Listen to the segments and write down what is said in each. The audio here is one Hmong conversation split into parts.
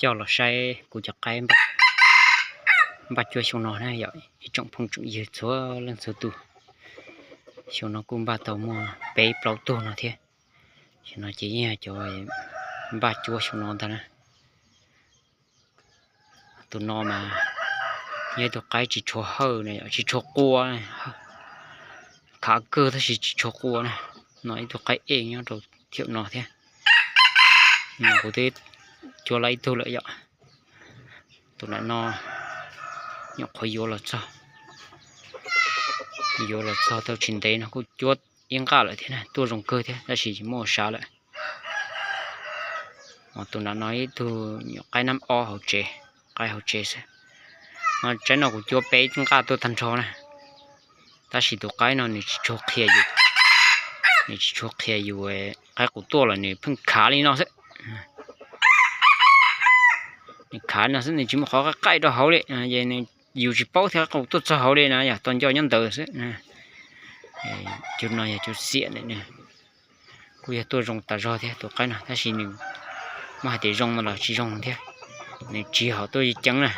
coj los saib kuv cov qaib npaj cuab xyoo no na yom, ib tsoom phooj tsoom ywg txhua leej txhua tus. Xyoo no kuj npaj tau muaj peb plaub tug no thiab. Xyoo no ces yeej yog cov npaj cuab xyoo no ntag na. Tus no mas yog ib tug qaib tsis tshua hawj na, tsis tshua qua, khav kawg tab sis tsis tshua qua na. No ib tug qaib ej nyob rau thiab no thiab. No kuv twb cuab lawm ib tug lawm yom. Tus nram no nyuam qhuav yuav los txog, yuav los txog tau tsis ntev no kuj cuab ib nqaj lawm thiab na, tuaj zoo kawg thiab tab sis muaj sav lawm. Tus nram no ib tug nyuam qaib nab ob hauv tsev, qaib hauv tsev xwb. No tsaib no kuv cuab peb nqaj tuaj tag nrho na, tab sis tus qaib no nws tsis tshua qhia yus, nws tsis tshua qhia yus, qaib qus tuaj los nws pheej khav li no xwb. Nws khav li no xwb, nws tsis muaj qhov qaij qaij rau hauv li, yus tsis paub thiab qaib qus tuaj txog hauv li na, yog tos nco nyob ntawd xwb. Cov no yog cov xiam na, kuj yog tuaj zoo tas zog thiab tus qaib no, tab sis nws muaj hais tias zoo no los tsis zoo thiab. Nws tsis hom tuaj ceev na,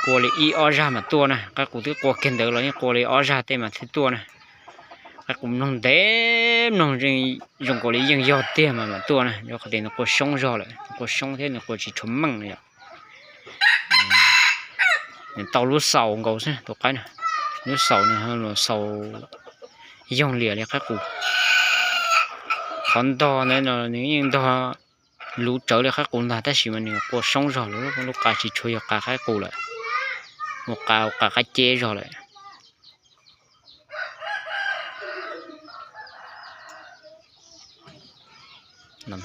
qua li ib ob zag mas tuaj na, qaib qus twb qua kiag ntawd los yeej qua li ob zag tej mas thiaj tuaj na. Qaib qus mloog ntev mloog zoo nkaus li yeej yog tiag mas mam tuaj na, rau qhov tias nws qua soob zog lawm, nws qua soob thiab nws qua tsis tshua meej yom. Nws tau lub xaus nkaus xwb tus qaib no, lub xaus nws xaus yoog liam li qaib qus. Qhov ntog ntawd no nws yeej ntog luv tsawv li qaib qus ntag tab sis mas nws qua soob zog lawm, lub qa tsis tshua yog qa qaib qus lawm, ua qa ua qa qaib ceb zog lawm.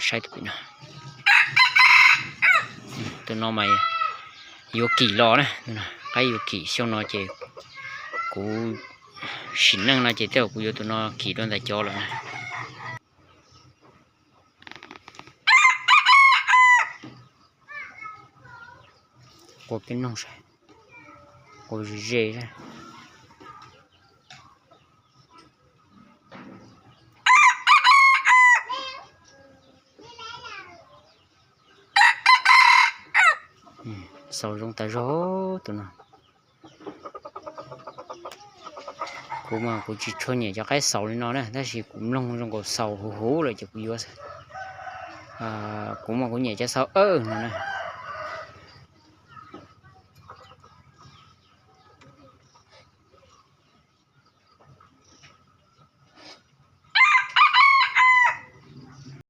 Saib tus pem no, tus no mas yuav kim los na, qaib yuav kim xyoo no ces kuv sim neej no ces tej zaum kuv yuav tus no kim dua ntawm cov lawm na. Qua peb noog saib, qua ze ze. Xaus zoo tas zog tus no. Kuv mas kuv tsis tshua nyiam cov qaib xaus li no na, tab sis kuv mloog zoo nkaus xaus huv huv lawm ces kuv yuav xwb. Kuv mas kuv nyiam cov xaus awj no na.